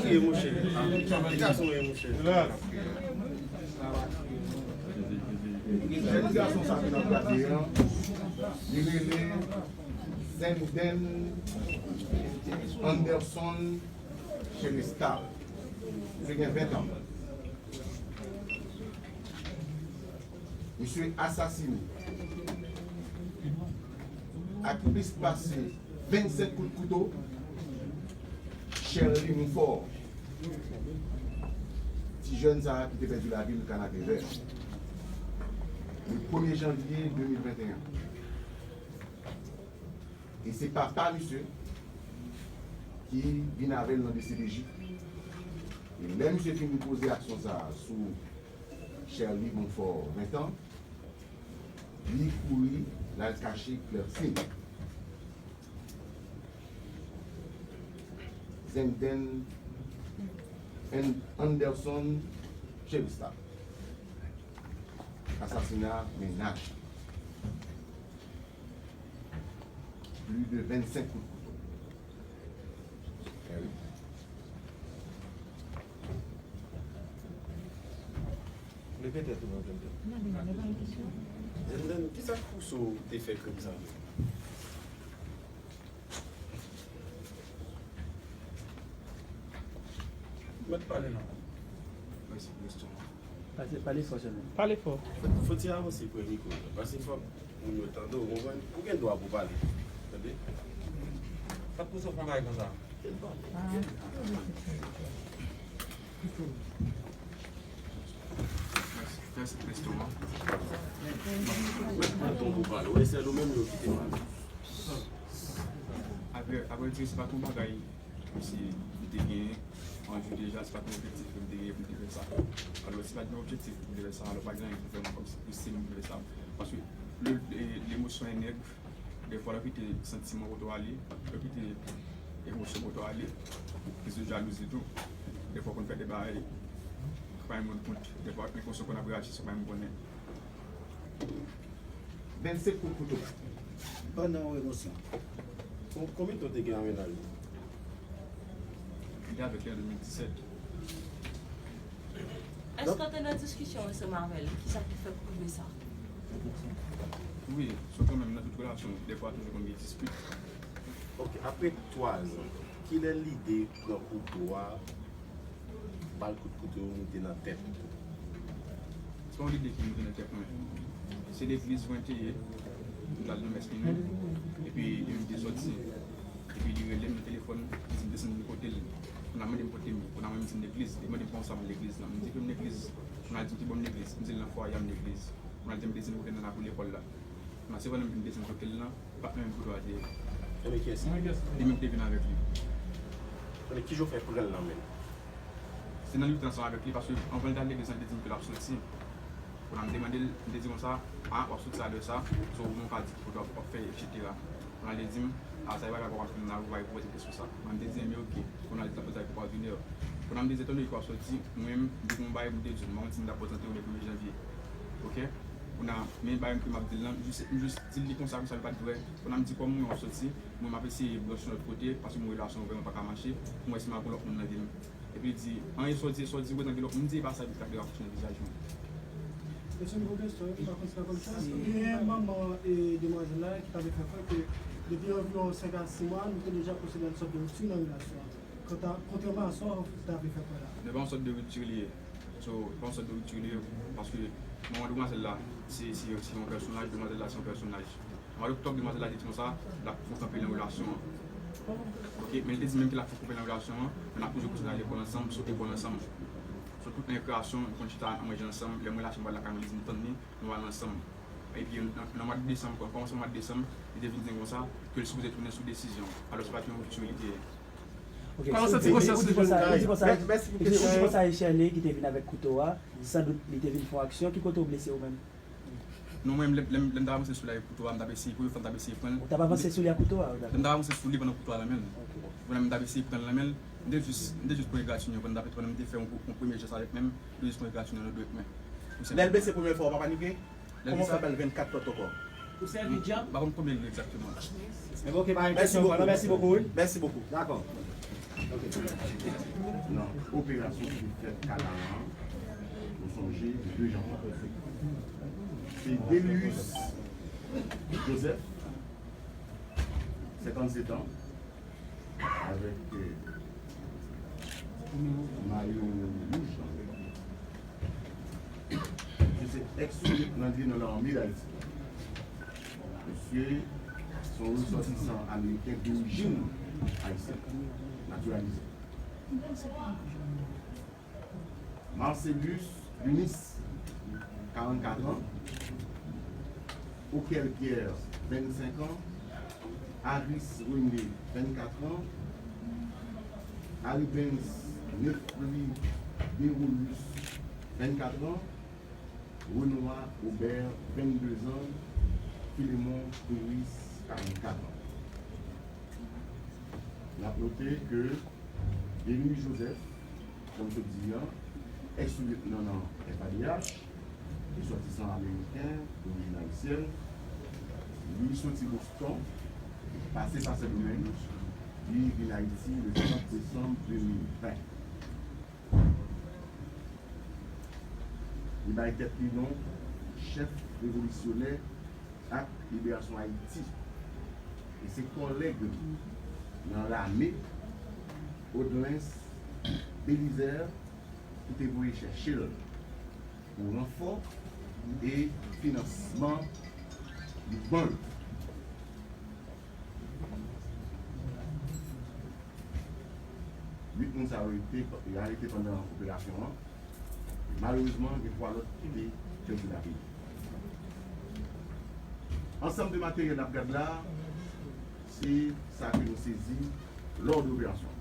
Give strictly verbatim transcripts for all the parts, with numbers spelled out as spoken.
E mouche. Gason e mouche. Jèn gason sa ki nan plate an, li rele Zenden Anderson Cherestal. Li gen ven tan. Misye asasine ak plis pase vennsenk kout kouto Sherly Moufort, ti jèn sa a ki te pèdi lavi l Kanapevè, le premye janvye de mil venteyen. E se papa misye ki vin avè l nan D C P J. E lè misye fin poze aksyon sa a sou Sherly Moufort, ven tan, li kouri, l al kache Klèsin. Zenden An-, Anderson Cherestal. Asasina mennaj. Plis de vennsenk kout kouto. Leve tèt ou non, Zenden. Zenden, kisa k pouse w te fè krim sa menm? Mèt pale non. Mèsi pou lestomak. Pale, pale fò sèlman. Pale fò. Fò, fò ti avanse pre mikwo. Paske fò Moun yo tande w, konprann? Ou gen dwa pou w pale. Tande? Sa k pouse w fè yon bagay konsa? Mèsi, mèsi Kristo. Mwen pran ton pou w pale. Ou wè, sèl ou menm yo kite m ale. Apre, apre di, se pa t yon bagay. Kòmsi m te gen anvi deja, se pa t yon objektif ke m te gen pou m te fè sa. Alò, si pa t gen objektif pou m te fè sa, alò pa gen anyen pou fè m kòmsi pouse m pou m fè sa. Paske le, le, lemosyon e nèg, dèfwa lè w kite santiman w oto ale, lè w kite emosyon w oto ale, kriz de jalouzi tou. Dèfwa w konn fè de bagay, ou pa menm rann kont. Dèfwa enkonsyan w konn ap reyaji san w pa menm konnen. Vennsenk kout kouto. Pandan yon emosyon. Kon-, konbyen tan w te gen an mennaj ou? Li avèk li an de mil disèt. Èske w te nan diskisyon ansanm avè l? Kisa ki fè w rive sa? Wi, se kanmenm nan tout relasyon, dèfwa toujou konn gen dispit. Ok, apre twa zan, kilè lide pran kouto a, ba l kout kouto moute nan tèt? Se pa yon lide ki moute nan tèt mwen. Se legliz mwen te ye, m t al nan mès minuit, epi li te soti. Epi li rele m nan telefòn, li di m desann vin kote l. Kounye a mande m kote m ye, kounye a mwen m di m legliz, li mande m kòman sa m legliz lan. M di ke m legliz, kounye a li di m ki bò m legliz, m di l nan fwaye a m legliz. Kounye a li di m desann kote l nan lakou lekòl la. Kounye a se pandan m vin desann kote l lan, li pa t menm kote a te ye. Ebyen kiyès li? Li menm ki te vin avèk li. Ebyen kijan w fè pran l nan men l? Se nan lite ansanm avèk li, paske anvan l t al legliz lan, li te di m ke l ap soti. Kounye a m te mande l, m te di konsa, a, w ap soti a lè sa, so ou menm w ka di ki kote w ap, w ap fè, etsetera. Kounye a li di m, a, sa e bagay pa w ap fè m la, ou pa repoze m kesyon sa. Kounye a m te di, ebyen oke. Kounye a li t ap poze avèk Pòdinè. Kounye a m te di, etan done ke w ap soti, mwen menm, m te gen yon bagay pou m te di w, m pa konn si m t ap prezante w le premye janvye. Oke? Kounye a, men bagay ke m ap di l lan, m jis, m jis di l li konsa, konsa li pa t vre. Kounye a m di, kòm mwen w ap soti, mwen m ap eseye branche yon lòt kote, paske m wè relasyon an vrèman pa ka mache, pou m wè si m ap gen lòt moun nan vi m. Epi li di, anyen sa w di, sa w di, ou gentan gen lòt moun, m di, e pa sa, epi l t ap deranje nan vizaj mwen. Mesye, nou gen yon kesyon, m pa konn si w konn sa. Gen manman e demwazèl la ki t ap fè kwè ke depi anviwon senk a sis mwa, nou te deja pwosede a yon sòt de ripti nan relasyon an. Kanta, kontrèman a sa w t ap fè kwè la. Men pa yon sòt de ripti li ye. So, pa yon sòt de ripti li ye, paske manman demwazèl la, se, se, se yon pèsonaj, demwazèl la, se yon pèsonaj. Mwa oktòb, demwazèl la te di konsa, l ap fè kanpe nan relasyon an. Oke, men li te di menm ke l ap fè kanpe nan relasyon an, men n ap toujou kontinye al lekòl ansanm, sote lekòl ansanm. So, tout nan rekreasyon, nou konn chita, n ap manje ansanm, lè mwen lache m pral lakay mwen, li di m tann li, nou al ansanm. Epi, nan, nan mwa desanm, kòmansman mwa desanm, li te vin di m konsa, ke l sipoze tounen sou desizyon. Alò, se pa t yon ripti li te ye. Ok, ou di konsa, ou di konsa, ou di konsa, e Sherly ki te vin avèk kouto a, san dout li te vin fè yon aksyon, ki kote w blese ou menm? Non, mwen, lè, lè, lè m t ap avanse sou li ak kouto a, m t ap eseye, premye fwa m t ap eseye pran l. Ou t ap avanse sou li ak kouto a? Lè m t ap avanse sou li pandan kouto a nan men l. Ok. Pandan m t ap eseye pran l nan men l, m te jis, m te jis pran egratinyon, pandan m t ap, pandan m te fè yon, yon premye jès avèk men m, m te jis pran egratinyon nan dwèt mwen. Lè l blese premye fwa, ou pa panike? Kòman w fè ba l vennkat lòt ankò? Ou sèvi dyab? M pa konn konbyen l ye egzakteman. Ebyen, ok, pa gen kesyon ankò, non, mèsi bokou, wi. Mèsi bokou. Dakò. Ok. Non. Operasyon ki te fèt Kanaran, nou sonje, le de janvye. Se Delius Joseph, senkannsetan, avèk, euh, mayo wouj lan. Misye se ex-lieutenant nan lame d Ayiti. Misye se yon resòtisan ameriken dorijin ayisyèn, natiralize. Marcellus Lunis, karannkat an. Okel Pierre, vennsenk an. Aris René, vennkat an. Aribens Nefli Derolus, vennkat an. Renois Obert, vennde zan. Filemon Peris, karannkat an. N ap note ke Denis Joseph, kòm m sot di a, ex-lieutenant nan F A D H, resòtisan ameriken, dorijin ayisyèn, li soti Boston, pase pa Sendomeng, li vin Ayiti le trant desanm de mil ven. Li bay tèt li non chèf revolisyonè ak liberasyon Ayiti. E se kòlèg li nan lame, Odlens Belizaire, ki te voye chèche l pou ranfò e finansman li ban l. Uit moun sa yo te, te arete pandan operasyon an. Malerezman, gen twa lòt ki te pèdi lavi yo. Ansanm de materyèl n ap gad la, se sa ke nou sezi lò de operasyon.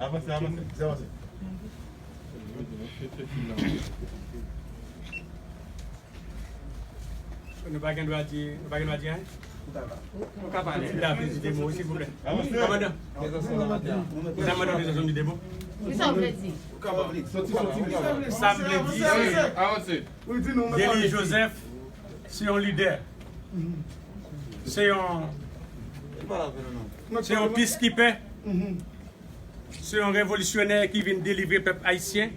Avanse, avanse, avanse. Nou pa gen dwa di, nou pa gen dwa di anyen? Ou ka pale. Ou ka pale. Ti David, di de mo, silvouplè. Kòmandan. Prezantasyon de mo. Kisa w vle di? Sa m vle di, se Denis Joseph, se yon lidè. Se yon, se yon peacekeeper. Se yon revolisyonè ki vin delivre pèp ayisyen.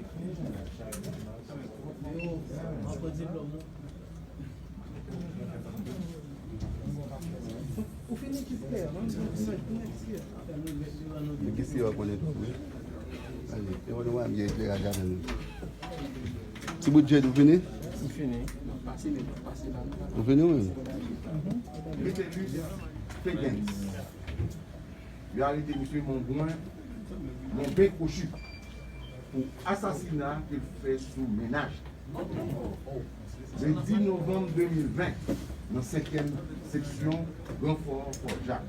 Men kesi yo konnen tou, wi. Ale, e mwen nou wè m gen ekleraj avè nou. Ti bout Jade, ou fini? M fini. Ou fini, wi? Metellus Fegens. Yo arete misye Monbwen, Monben Kwochi, pou asasina ke l fè sou mennaj li. Le dis novanm de mil ven, nan senkyèm seksyon Gran Fò, Fò Jak.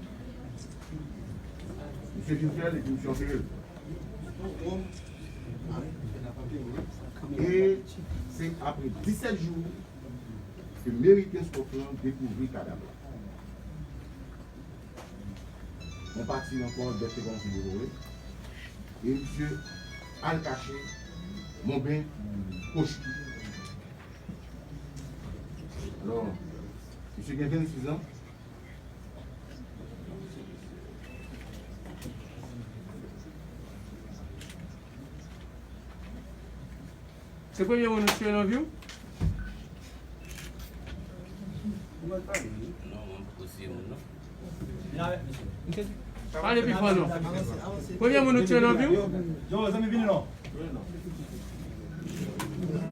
Misye vin fè l epi misye antere l. E se apre disèt jou ke Meriken Scotland dekouvri kadav la. Yon pati ankò bèt te kòmanse devore. E misye al kache Monben Kwochi. Alò, misye gen vennsis an. Se premye moun ou tiye nan vi w? Pale pi fò non. Premye moun ou tiye nan vi w?